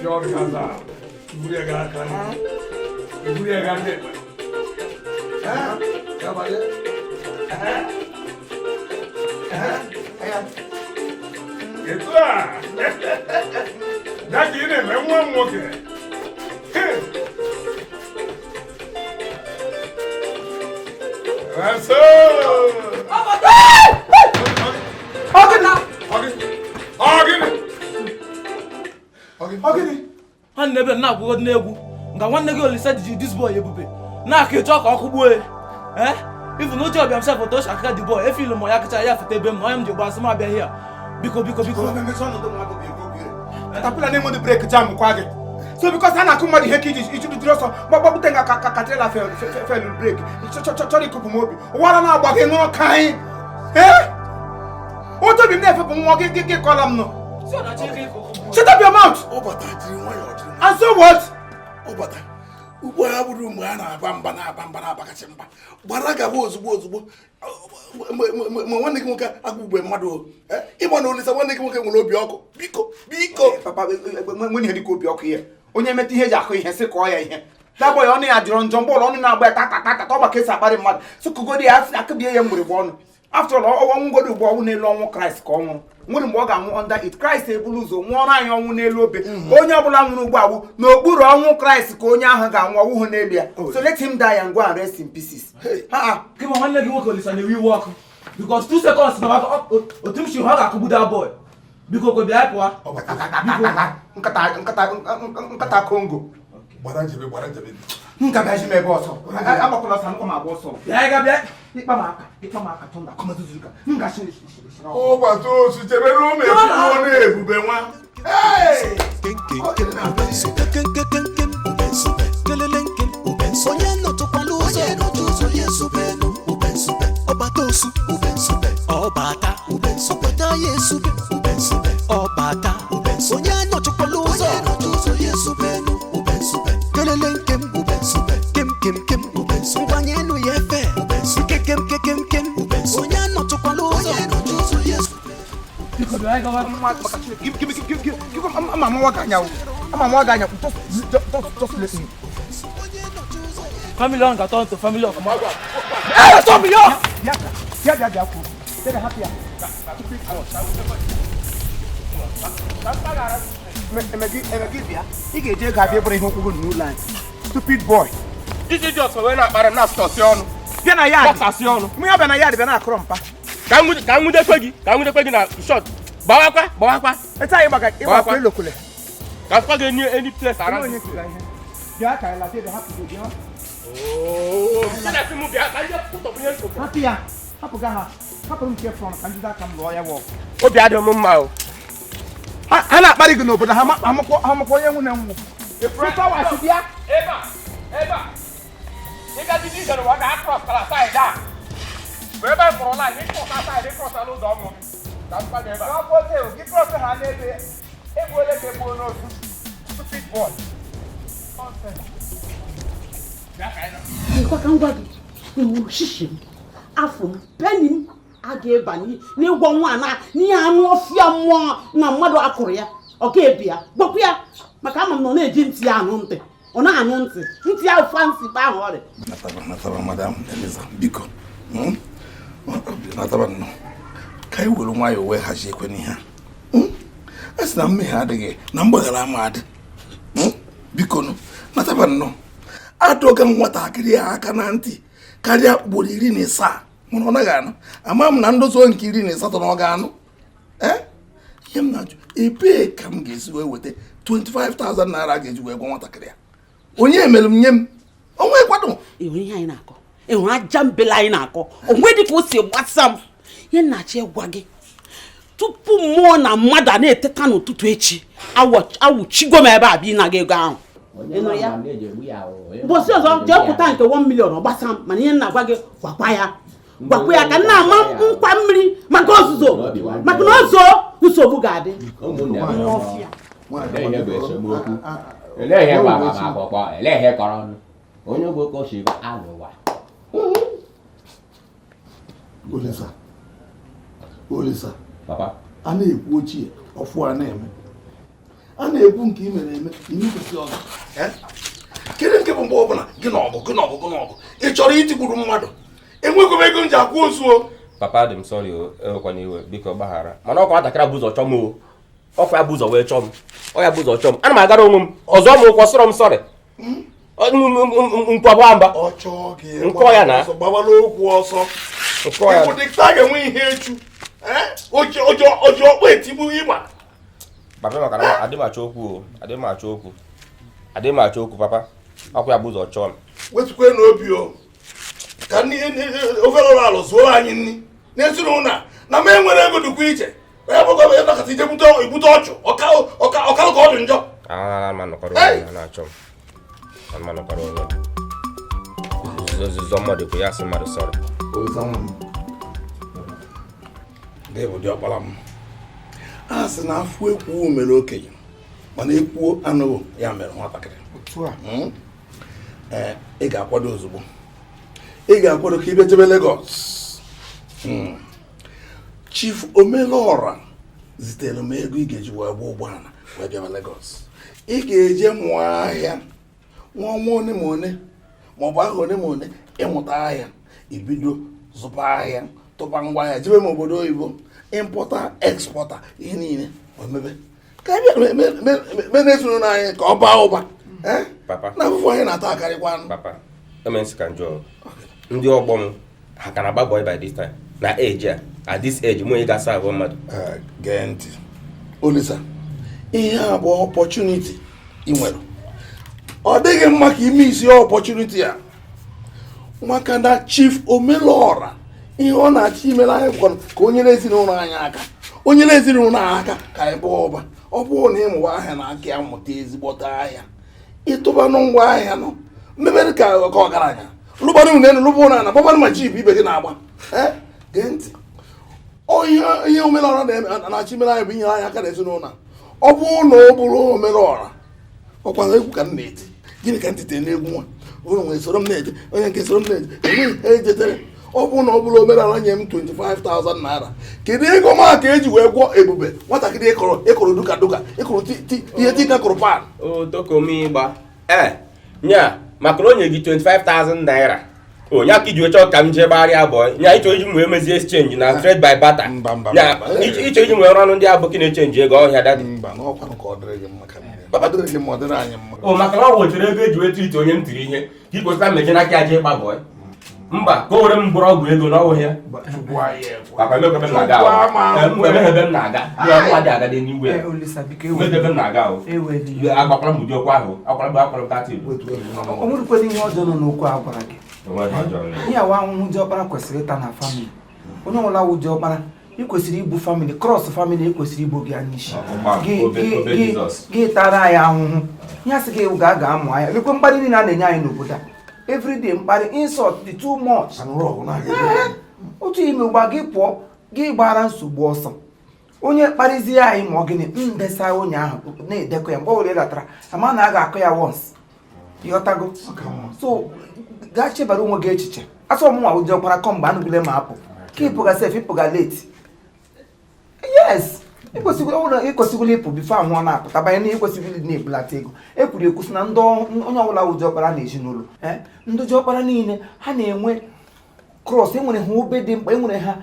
Pịọ gị aka. Iburu ya gaa aka nri. Iburu ya gaa aka ekpe. Ya banye. Etu a. Ya ka ị na-eme nwa m nwoke. Eso! Ọ gịnị? Nwanne, ebe na-agwụgọ n'egwu nga nwanne gị Olisa ji this boy ebube na-aka ịchọ ka ọkụ gbuo ya. Eh, ifu na uche ọbịa m sef otu o si aka the boy efilu m ya kacha ya fete ebe m na onye m ji gbasị m abịa hia. Biko, biko, biko. Caterpillar na-enweghị brake jam kwa gị. So because a na-akụ mmadụ ihe ka iji iji jiri ọsọ gbagbute nga ka trailer fail brake chọrọ ịkụpụ m obi ụwara na-agba gị ṅụọ ka anyị ee otu obi m na-efepụ nwa gị gị gị kọla m nọ. Shut up your mouth. Ọ bata jiri nwayọọ, jiri nwayọọ. And so what? Ọ bata ugbu a bụrụ mgbe a na-aba mba, na-aba mba, na-abakachi mba, gbara gaba ozugbo ozugbo. Mgbe nwanne gị nwoke agụgbe mmadụ o. Ịma na Olisa nwanne gị nwoke nwere obi ọkụ. Biko, biko. Papa, nwere ihe dịka obi ọkụ ihe onye metụ ihe eji akụ ihe sị kọọ ya ihe dabọ ya ọnụ ya jụrụ njọ mgbe ụlọ ọnụ na-agba ya tata tata ọ maka esi akparị mmadụ sụkụgodi ya asị akụbie ya mgbịrịgba ọnụ. After all, ọnwụ ngodi ugbu ọnwụ n'elu ọnwụ Kraịst ka ọ nwụrụ nwere mgbe ọ ga-anwụ under it. Kraịst eburu ụzọ nwụọrọ anyị ọnwụ n'elu obe. Onye ọbụla nwụrụ ugbu awụ n'okpuru ọnwụ Kraịst ka onye ahụ ga-anwụ ọwụhụ n'elu ya. So let him die and go and rest in pieces. Ha ha. Kịma nwanne gị nwoke Olisa na-ewe iwe ọkụ because 2 seconds na otu m si hụ ọ ga-akụgbu that boy. Biko kwe, bịa pụọ. Nkata nkata nkata Kongo. Gbara jebe, gbara jebe. M ga-abịaji m ebe ọsọ agbakwala ọsọ nkwa m agba ọsọ. Bịa ga bịa. Ịkpa m aka, ịkpa m aka tụnda kọmazuzuru ka m gachi. Ọ bata osu chebe na ụmụ ekwuo na-ebube nwa. Hey! Onye nọtụkwala ụzọ ụzọ ya esubenu ọbata osu ọbata ọbata ya esube ọbata. Onye nọtụkwala ụzọ ụzọ ya esubenu kelele nkem kem kem kem ngwanye elu ya efe kekem kekem kem. Onye nọtụkwala ụzọ ụzọ ya esube. Biko bịa gawa. Ama amawa gị anya o. Ama amawa gị anya. Just just just let me. Family on ga turn to family of. Hey, stop me up. Bịa bịa bịa bịa kwuo. Bịa bịa hapụ ya. Eme gị bịa. Ị ga-eji ego abịa ebere ihe okwu gị n'ụlọ anyị. Stupid boy. Iji idiot wee na-akparị m na-asụtọsị ọnụ. Bịa na yard. Gbasasị ọnụ. Mụ ya bịa na yard bịa na-akụrọ mpa. Ka m nwudekwe gị, ka m nwudekwe gị na shot. Gbawakwa, gbawakwa. Etu anyị gbaga ịgbakwa elokwule. Ka m gị any place around. Onye kụga ihe. Bịa ka anyị la bịa hapụ gị bịa. Ooo. Sị na sị mụ bịa ka ndị pụtọpụ ihe nsogbu. Hapụ ya. Hapụ ga ha. Hapụrụ m nke front ka njide aka m lụọ ya wọ. Obi adịghị m mma o. Ha na-akparị gị n'obodo ha amakwa onye nwụ na nwụ. Flowers bịa. Ebe a, ebe a. Ị gaji n'ije n'ụwa ga cross kala side a. Bụ ebe a kpọrọ line, ị cross side, ị cross n'ụzọ ọnwụ gị. Ka m gwa gị ebe a. Gị cross ha n'ebe egbuole ka egbuo n'ozu. Stupid boy. Nkwa ka m gwa gị, ịhụrụ shishi m afọ m penny m a ga-eba n'ịgwọ nwa na n'ihe anụ ọfịa mmụọ na mmadụ akụrụ ya ọ ga-ebi ya gwakwa ya maka ama m na ọ na-eji ntị ya anụ ntị, ọ na-anụ ntị ntị ya fancy kpa ahụ ọrịa. Nataba, nataba, Madam Eliza, biko. Nataba nnọọ ka anyị were nwayọọ wee hazie ekwe n'ihe a. A sị na mmehie adịghị na mgbaghara ama adị. Biko nụ, nataba nnọọ. Adọga m nwatakịrị a aka na ntị karịa ugboro 17 mana ọ naghị anụ. Ama m na ndozi nke 18 na ọ ga-anụ. Ee, ihe m na-ajụ, ebee ka m ga-esi wee weta 25,000 naira a ga-eji wee gwa nwatakịrị ya? Onye mere m nye m onwe kwado. Ịhụrụ ihe anyị na-akọ, ịhụrụ aja mbele anyị na-akọ onwe dị ka o si gbasa m. Ihe m na-achọ ịgwa gị, tupu mmụọ na mmadụ a na-eteta n'ụtụtụ echi, awụchigo m ebe a bụ ịnaga ego ahụ. Ị nụrụ ya? Ụbọchị ọzọ jee pụta nke 1 million ọ gbasa m. Mana ihe m na-agwa gị, gwakwa ya, gwakwa ya ka m na-ama nkwa mmiri maka ozuzo, maka na ozo nsogbu ga-adị. Nwa ọfịa. Olee ihe bụ esemokwu? Olee ihe bụ agbamakwụkwọ? Olee ihe kọrọ ọnụ onye bụ ka o si alụwa? Olisa, Olisa. Papa. A na-ekwu ochie ọfụ a na-eme. A na-ekwu nke i mere eme imekwesị ọzọ. Kedu nke bụ mgbe ọbụla gị na ọgụ gị na ọgụ gị na ọgụ ị chọrọ itigburu mmadụ enwekwa m ego m ji akwụ ozu o. Papa dị m sọrị o, ewekwana iwe biko gbaghara mana ọkwa nwatakịrị bụ ụzọ chọọ m o, ọkwa ya bụ ụzọ wee chọọ m, ọ ya bụ ụzọ chọọ m, ana m agara onwe m ọzọ m ụkwụ sọrọ m sọrị nkwabụ mba nkọ ya na gbawara okwu ọsọ ịkwụdịta ga-enwe ihe echu oji ọkpọ etigbu ịgba. Papa maka na adị m achọ okwu o, adị m achọ okwu, adị m achọ okwu papa, ọkwa ya bụ ụzọ chọọ m. Wetukwe n'obi o ka ofere ụlọ alụ zụoro anyị nri n'ezinụlọ a na m enwere ego dịkwa iche ya bụ gọọmenti nakọta ije ibute ọchụ ọkalụ ka ọ dị njọ. Mmadụ ya sị mmadụ sọrọ. Ọkpara m a sị na afọ ekwuo mere okenye mana ekwuo anụghị ya mere nwatakịrị. Ee, ị ga-akwado ozugbo, ị ga-akwado ka ị jebe Lagos. Chief Omelora zitere m ego ị ga-eji wee gba ụgbọala wee bịaba Lagos. Ị ga-eje mụọ ahịa nwa ọnwa one ma one maọbụ aha one ma one, ịmụta ahịa ibido zụba ahịa tụba ngwa ahịa jebe m obodo oyibo, importer exporter ihe niile omebe ka anyị bịa mee n'ezinụlọ anyị ka ọ baa ụba. Na afụfụ anyị na-ata akarịkwa. Papa, ndị ọgbọ m ha ka na-agba boy by this time na age a, at this age mụ onye ga-asa ahụ mmadụ. Gee ntị Olisa, ihe a bụ opportunity ị nwere. Ọ dịghị mma ka ime isi opportunity a maka na Chief Omelora ihe ọ na-achọ imere anyị bụ ka o nyere ezinụlọ anyị aka, o nyere ezinụlọ aka ka anyị baa ụba. Ọ bụrụ na ịmụwa ahịa na aka ya mụta ezigbote ahịa, ịtụbanụ ngwa ahịa nọ mmebere ka ọgaranya lụbanụ unu elu lụba ụlọ ana gbabanụ ma jip ibe gị na-agba. Gee ntị, ihe Omelora na-achọ imere anyị bụ inyere anyị aka n'ezinụlọ a. Ọ bụrụ na ọ bụrụ Omelora ọkwa egwu ka m na-eti, gịnị ka m titere n'egwu nwa ụlọ nwere soro m na-eje onye nke soro m na-eje enweghị ejetere. Ọ bụrụ na ọ bụrụ Omelora nye m 25,000 naira, kedu ego ma ka eji wee gwọọ Ebube nwatakịrị ịkọrọ duka duka ịkọrọ ihe tika kụrụ pan otokomịgba nya maka na o nye gị 25,000 naira onye aka iji wee chọọ ka m jee gbagharịa bọị nya ịchọ iji m wee mezie exchange na trade by barter nya ịchọ iji m wee rụọ ọnụ ndị abụkị na-echenji ego ọhịa dadi. O maka na ọ wochere ego eji wee triti onye m tiri ihe ka ị kwesịra mmeje n'aka ya jee gba bọị. Mba, ka o were m mkpụrụ ọgwụ ego n'ọwụ ya. Papa, emebe m na-aga ebe m na-aga mmadụ agadi n'iwe ebe m na-aga o agbakwara m ụdị okwu ahụ akwara m akwara m tati. O nwerekwere ihe ọjọọ nọ n'okwu a gwara gị. Ihe awa ahụhụ diọkpara kwesịrị ịta na famili. Onye ọbụla wụ diọkpara ị kwesịrị ibu famili krọs famili ekwesịrị igbo gị anya isi gị tara anyị ahụhụ. Ihe asị gị ga aga amụ anya lekwe mkparị niile a na-enye anyị n'obodo a. Everyday mkparị insult dị too much. Otu ime ụgba gị pụọ gị gbara nsogbu ọsọ. Onye kparịzie anyị ma ọ gịnị ndesa onye ahụ na-edekọ ya mgbe ọ bụla ị latara ama na a ga-akọ ya once. Ịghọtago? So gaa chebara onwe gị echiche. Asọ ọmụnwa ụdị ọkpara kọ mgbe anụgide ma apụ ka ịpụga sef ịpụga late. Yes, ịkwesịgwụla ịpụ bifo ahụ ọ na-apụta banye na ịkwesịgwụla na-ebulata ego. E kwuru ekwu sị na ndị onye ọbụla wụ diọkpara na ezinụlọ ndị diọkpara niile ha na-enwe krọs, enwere ha obe dị mkpa, enwere ha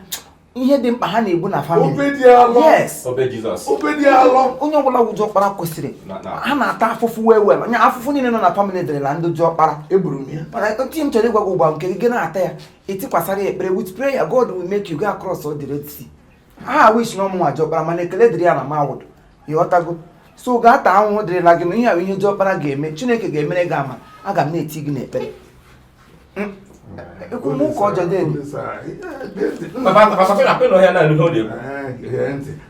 ihe dị mkpa ha na-ebu na famili. Yes, onye ọbụla wụ diọkpara kwesịrị ha na-ata afụfụ wee wee anya afụfụ niile nọ na famili dịrịla ndị diọkpara. Mana ntị m chọrọ ịgwa gị ugbu a nke gị na-ata ya etikwasara ya ekpere with prayer God will make you go across the Red Sea. Ha wish na ọmụnwa diọkpara mana ekele dịrị ya na mawụdụ. Ịghọtago? So gaa taa ahụhụ dịrịla gị na ihe ahụ ihe diọkpara ga-eme Chineke ga-emere gị ama. Aga m na-eti gị n'ekpere. Ekwumụka ọjọọ dị.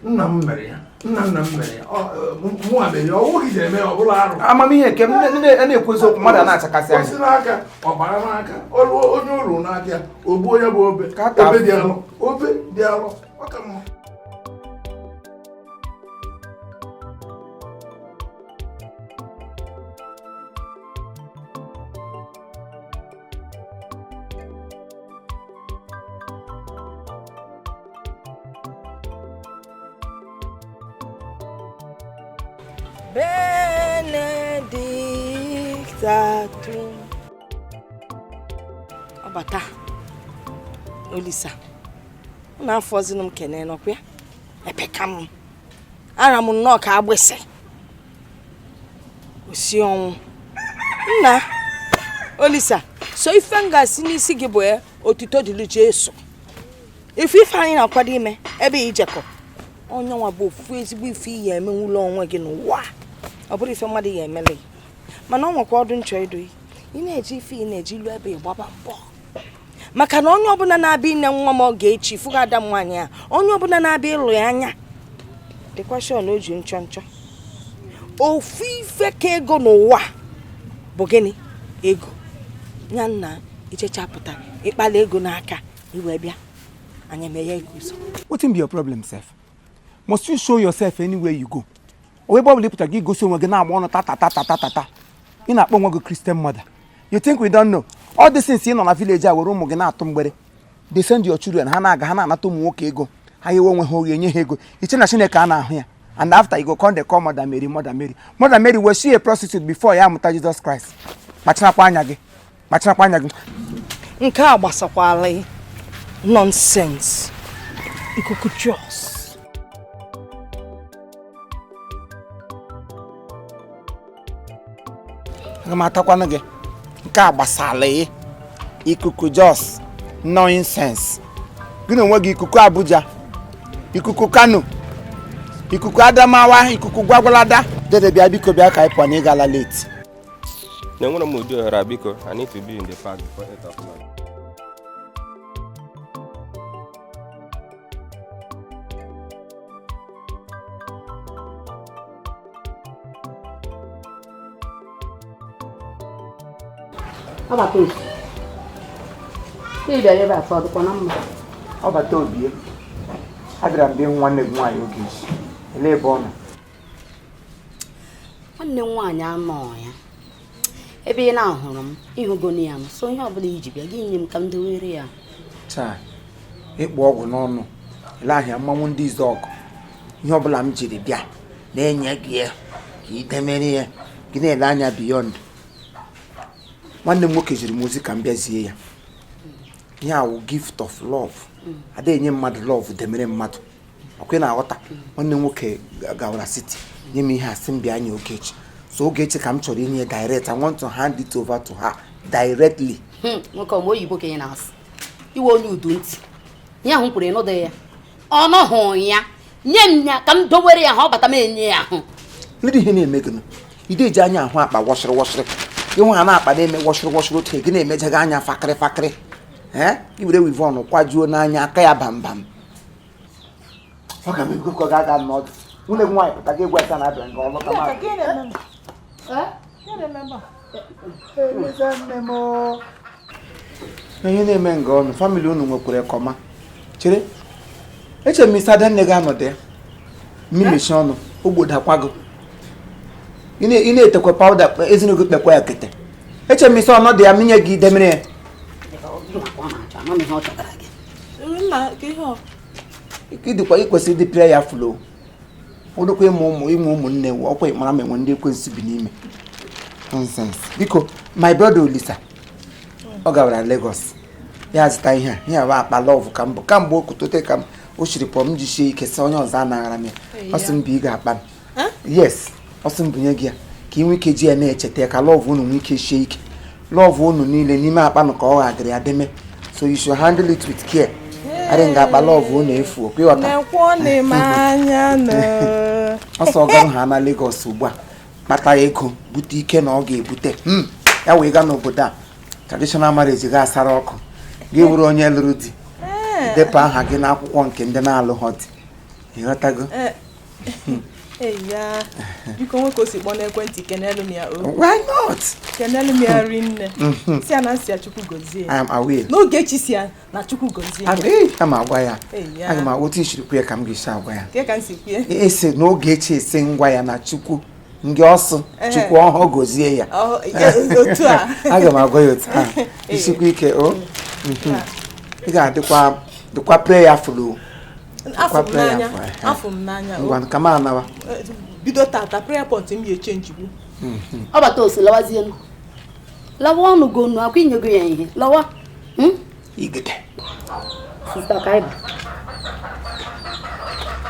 Nna m mere ya, nna nna m mere ya, mụnwa mere ya, ọ nweghị ji eme ya ọ bụla arụ. Amamihe nke m na-ekwu eziokwu mmadụ a na-achakasị anya. O si n'aka ọbara n'aka onye ụrụ n'aka ya ogbu onye bụ obe obe dị alọ obe dị alọ ọ ka mma. Benedictatum. Ọbata Olisa, ọ na-afọzinụ m kene nọkwa ya epeka m ara m nnọọ ka agbịsị osi ọnwụ nna Olisa. So ife m ga-asị n'isi gị bụ ya otito dịrị Jesu. Ife ife anyị na-akwado ime ebe ijekọ onye nwa bụ ofu ezigbo ife iyi emenwụlọ onwe gị n'ụwa ọ bụrụ ife mmadụ ya emele gị, mana ọ nwekwa ọdụ nchọ ịdụ ị na-eji ife ị na-eji ilu ebe ịgbaba mbọ, maka na onye ọbụla na-abịa ine nwa m ọ ga-echi fụga ada m nwaanyị a, onye ọbụla na-abịa ịlụ ya anya dịkwa sure na o ji nchọ nchọ. Ofu ife ka ego n'ụwa bụ gịnị? Ego. Ya nna ichechapụta ịkpala ego n'aka iwe bịa anyị eme ya ego ụzọ. Wetin be your problem sef? Must you show yourself anywhere you go? Onwe ebe ọbụla ị pụtara gị gosi onwe gị na-agba ọnụ ta ta ta ta ta ta ta. Ị na-akpọ onwe gị Christian mother. You think we don't know? All these things ị nọ na village a were ụmụ gị na-atụ mgbere. They send your children, ha na-aga ha na-anata ụmụ nwoke ego. Ha yewe onwe ha oghe nye ha ego. Iche na Chineke a na-ahụ ya. And after you go come dey call Mother Mary, Mother Mary. Mother Mary, was she a prostitute before ya amụta Jesus Christ? Kpacharakwa anya gị. Kpacharakwa anya gị. Nke a gbasakwala gị. Nonsense. Ikuku Jos. Aga m atakwanụ gị. Nke a gbasala gị. Ikuku Jos. Nonsense. Gị na onwe gị ikuku Abuja, ikuku Kano, ikuku Adamawa, ikuku Gwagwalada. Dede bịa biko bịa ka anyị pụọ na ị gala late. Na enwere m ụdị ohere a biko, I need to be in the park before 8 o'clock. Ọbata obi. Ị bịara ebe a sọ dịkwa na mma. Ọbata obi, abịara m bịa ịhụ nwanne gị nwaanyị Ogechi. Elee ebe ọ nọ? Nwanne m nwaanyị anọ ya. Ebe ị na-ahụrụ m, ịhụgonu ya m, so ihe ọbụla iji bịa gị nye m ka m dowere ya. Taa, ịkpụ ọgwụ n'ọnụ, ele ahịa mmanwụ ndị izu ọgụ. Ihe ọbụla m jiri bịa na-enye gị ya ka ị demere ya, gị na-ele anya beyond. Nwanne m nwoke jiri m ozi ka m bịazie ya. Ihe a wụ gift of love. Ada enye mmadụ love demere mmadụ. Ọkwa ị na-aghọta? Nwanne m nwoke gawara city nye m ihe a sị m bịa nye Ogechi. So Ogechi ka m chọrọ inye direct. I want to hand it over to her directly. Nwoke ọma oyibo ka ị na-asụ. Iwe onye udu ntị. Ihe ahụ m kwuru ịnụdị ya. Ọ nọhụ ya. Nye m ya ka m dowere ya ha ọ bata m enye ya ahụ. Ndị ihe na-eme gịnị? Ide eji anya ahụ akpa wọshịrị wọshịrị. Ịhụ ha na-akpa na-eme wọshịrị wọshịrị otu gị na-emejaghị anya fakịrị fakịrị. I were weave-on kwajuo n'anya aka ya bambam. Ọ ga m ka ọ ga-aga n'ọdụ. Nwunye gị nwaanyị pụta gị egwu asa na-abịa nga ọ lọta ma. Ihe na-eme nga ọnụ famili unu nwekwara kọma. Chere, eche m isi ada nne gị anọdụ ya. Mmechi ọnụ, ogbodakwa gị. Ị na-etekwa pawuda ezinụlọ kpekwa ya kete. Eche m isi ọnọdụ ya minye gị idemere ya. Ịdịkwa ikwesịrị ịdị pịa ya flo. Ụdịkwa ịmụ ụmụ ịmụ ụmụnne ọkwa ịmara ma enwe ndị ekwensu bi n'ime. Nonsense. Biko, my brother Olisa, ọ gawara Lagos. Ya zụta ihe a, ihe a bụ akpa love ka mbụ. Kamgbe o kutote ka m o shiri pụọ m jisie ike sị onye ọzọ anaghara m ya. Ọ sị m bụ ị ga-akpa m. Yes, ọ sị m bunye gị ya ka ị nwee ike ji ya na-echeta ya ka love unu nwee ike shie ike. Love unu niile n'ime akpa nụ ka ọ ghagịrị ya deme. So you should handle it with care. Adị nga akpa love unu efu okwe ịghọta. Ọsọ ọ garụ ha na Lagos ugbu a kpata ego bute ike na ọ ga-ebute. Ya wee gaa n'obodo a traditional marriage ga-asara ọkụ. Gị wụrụ onye lụrụ di depụ aha gị n'akwụkwọ nke ndị na-alụghọ di. Ịghọtago? Eya, biko nwe ka o si kpọọ n'ekwentị kenelu m ya o. Why not? Kenelu m ya rinne. Si ya na nsị ya Chukwu gozie. I am aware. N'Ogechi si ya na Chukwu gozie. Aga m agwa ya. Aga m otu isiri kwu ya ka m ga-esi agwa ya. Ke ka m si kwue? Esi n'Ogechi esi ngwa ya na Chukwu ngị ọsụ Chukwu ọhụ gozie ya. Otu a. Aga m agwa ya otu a. Isikwa ike o. Ị ga-adịkwa dịkwa prayerful o. Afọ m n'anya. Afọ m n'anya. Ngwa ka m anawa. Bido tata prayer point m ya echenjigbu. Ọbata osu lawazienu. Lawa ọnụ gonu akwa inyego ya ihe. Lawa. Igede. Sista Kaiba.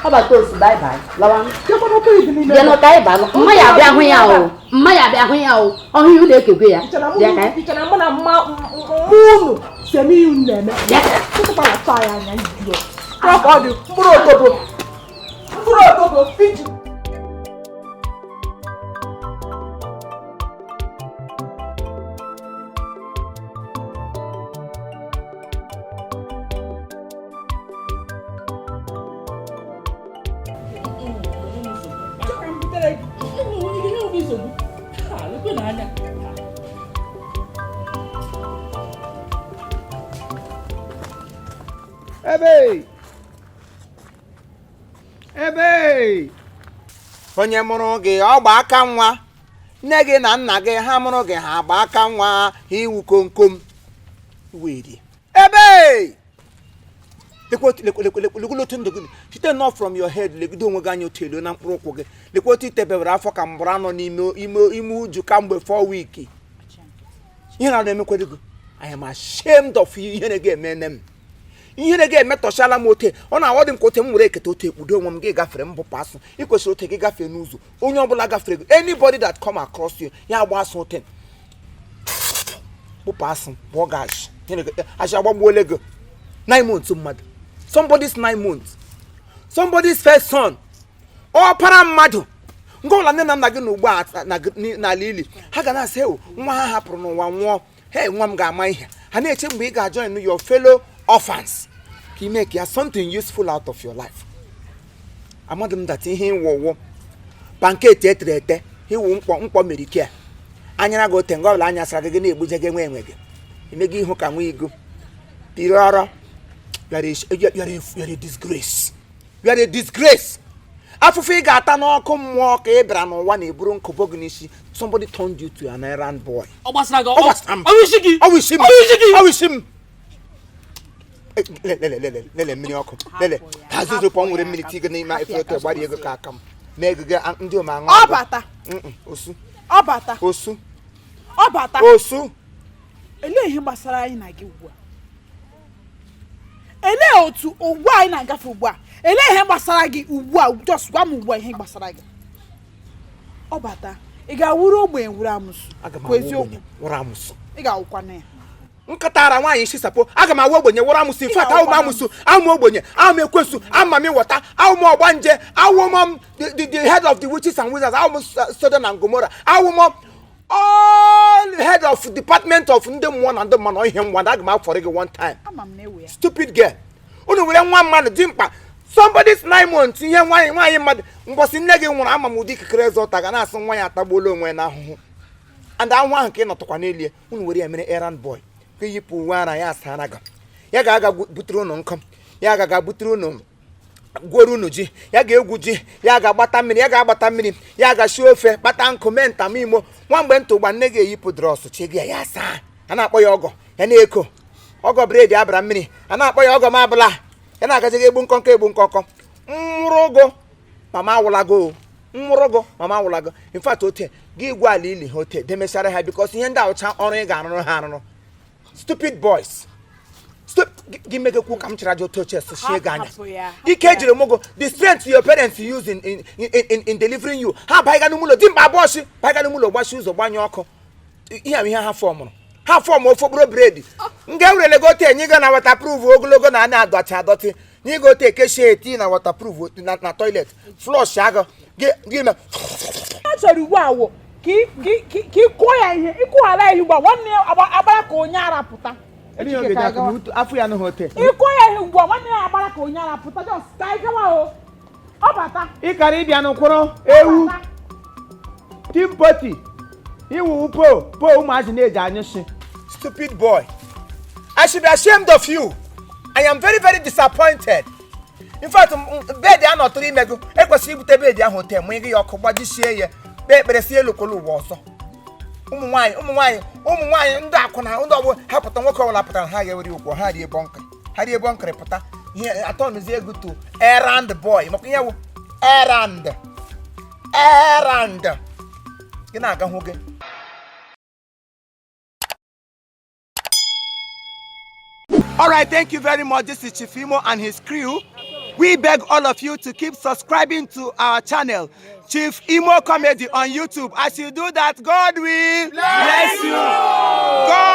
Ọbata osu bye bye. Lawa. Bịa nụ Kaiba. Mma ya abịa hụ ya o. Mma ya abịa hụ ya o. Ọhụ ihu na-ekekwe ya. Bịa ka Ị chere mụ na mma unu si eme ihe unu na-eme? Tụtụkwala tụọ ya anya idiot. Ka ọ dị mkpụrụ otobo. Mkpụrụ otobo fiji. Ebe! Ebe! Onye mụrụ gị ọ gba aka nwa, nne gị na nna gị ha mụrụ gị ha agba aka nwa, ha iwu komkom were. Ebe! Lekwa otu ndụ gị site nọ from your head legide onwe gị anya otu elu na mkpụrụ ụkwụ gị, lekwa otu itebewere afọ ka mbụrụ anọ n'ime ime uju kamgbe 4 week. Ihe na na-emekwado gị, I am ashamed of you. Ihe na-ga eme nne m. Ihe na-ga emetọchala m ote, ọ na-awọ dị m ka ote m were ekete ote ekpudo onwe m gị gafere mbụ pasụ. Ị kwesịrị ote gị gafee n'ụzọ, onye ọbụla gafere gị, anybody that come across you ya agba asụ ote kpụpụ asụ pụọ gash achị agbagbuole gị. 9 months mmadụ, somebody's 9 months, somebody's first son, ọpara mmadụ. Nke ọbụla nne na nna gị na ugbu a n'ala ili ha ga na-asị ewu nwa ha hapụrụ n'ụwa nwụọ, hey nwa m ga-ama ihe. Ha na-eche mgbe ị ga-ajoin your fellow orphans ka ị make ya something useful out of your life. Amadị m data ihe ịwụ ụwụ panketi etere ete iwu mkpọ mkpọ merike anyara gị ote nga ọbụla anya sara gị na-egbuje gị enwe enwe gị emego ihu ka nwa igo piri ọrọ. You are a disgrace. You are a disgrace. Afụfụ ị ga-ata n'ọkụ mmụọ ka ị bịara n'ụwa na-eburu nkụbo gị n'isi. Somebody turned you to an errand boy. Ọ gbasara gị? Ọ gbasara m. Ọ isi gị? Ọ isi m. Ọ isi gị? Ọ isi m. Lele lele lele mmiri ọkụ. Lele. Ha zụzụ pọ nwere mmiri tii gị n'ime efere otu gbara ego ka aka m. Mee ego gị ndị ome aṅụ. Ọ bata. Osu. Ọ bata. Osu. Ọ bata. Osu. Elee ihe gbasara anyị na gị ugbu a? Elee otu ugbu a anyị na-agafe ugbu a? Elee ihe gbasara gị ugbu a? Just gwa m ugbu a ihe gbasara gị. Ọ bata. Ị ga-awụrụ ogbenye wụrụ amụsụ? Aga m Kwa awụ eziokwu. ogbenye wụrụ amụsụ. Ị ga-awụkwa na ya. Nkatara nwaanyị shisapụ, aga m awụ ogbenye wụrụ amụsụ. In fact, awụ m amụsụ, awụ m ogbenye, awụ m ekwensu, ama m ịwọta, awụ m ọgbanje, awụ m the head of the witches and wizards, awụ m Sodom and Gomorrah, awụ m all head of department of ndị mmụọ na ndị mmanụ ihe nwa. Aga m afọrọ gị one time. Ama m na-ewe ya. Stupid girl. Unu were nwa mmadụ dị mkpa, somebody's 9 months, ihe nwaanyị nwaanyị mmadụ. Mbọsị nne gị nwụrụ, ama m ụdị ikikere eze ọta ga na-asị nwa ya atagbuola onwe ya n'ahụhụ. And ahụhụ ahụ ka ị nọtụkwa n'elie, unu were ya mere errand boy. Ka yipụ uwe ara ya asara gị. Ya ga-aga butere unu nkụ, ya ga-aga butere unu gworo unu ji, ya ga-egwu ji, ya ga-agbata mmiri, ya ga-agbata mmiri, ya ga-shi ofe, kpata nkụ, mee ntamimo. Nwa mgbe ntụ nne ga-eyipụ drọsụ chi gị ya saa. A na-akpọ ya ọgọ, ya na-eko ọgọ bredi abara mmiri, a na-akpọ ya ọgọ m abụla, ya na-agaji egbu nkọnkọ egbu nkọnkọ. Nwụrụ ụgụ mama awụlago, nwụrụ ụgụ mama awụlago. In fact, ote gị gwa ala ili ha ote demesara ha, because ihe ndị awụcha ọrụ ị ga-arụrụ ha arụrụ. Stupid boys. Gị megekwu ka m chara aja otu oche sochie gị anya. Ike ejiri m go the strength your parents use in delivering you. Ha baiga n'ụlọ dimkpa abụọ shi baiga n'ụlọ gbachi ụzọ gbanye ọkụ. Ihe a ihe ha fọmụrụ. Ha fọmụ ofe okporo bredi. Nga werele gote enye gị na waterproof ogologo na ana adọtị adọtị. Nye gote ekeshie eti na waterproof na toilet. Flush agụ. Gị me. A chọrọ ugbu a wụ ka ị kụọ ya ihe, ịkụghara ihe ugbu a nwanne ya agbara ka onye ara pụta. Afọ ya anụghị ote. Ịkụọ ya ihe ugbu a nwanne ya agbara ka onye ara pụta. Just ka anyị gawa o. Ọ bata. Ị kara ịbịa n'ụkwụrụ ewu. Timpoti. Iwu po po ụmụazị na-eji anyụ shi. Stupid boy. I should be ashamed of you. I am very very disappointed. In fact, bed a nọtụrụ ime gị ekwesịrị ibute bed ahụ ote mụ gị ya ọkụ gbajisie ya kpee ekpere sie elu kwụlụ ụwa ọzọ. Ụmụ nwaanyị ndị akwụna ndị ọgbọ ha pụta nwoke ọbụla pụtara ha ga-ewere ụkwụ ha rie bọnkịrị ha rie bọnkịrị pụta ihe atọnụzi ego to errand boy maka ihe wụ errand Errand. Gị na-aga hụ gị. All right, thank you very much. This is Chief Imo and his crew. We beg all of you to keep subscribing to our channel, Chief Imo Comedy on YouTube. As you do that, God will bless you. God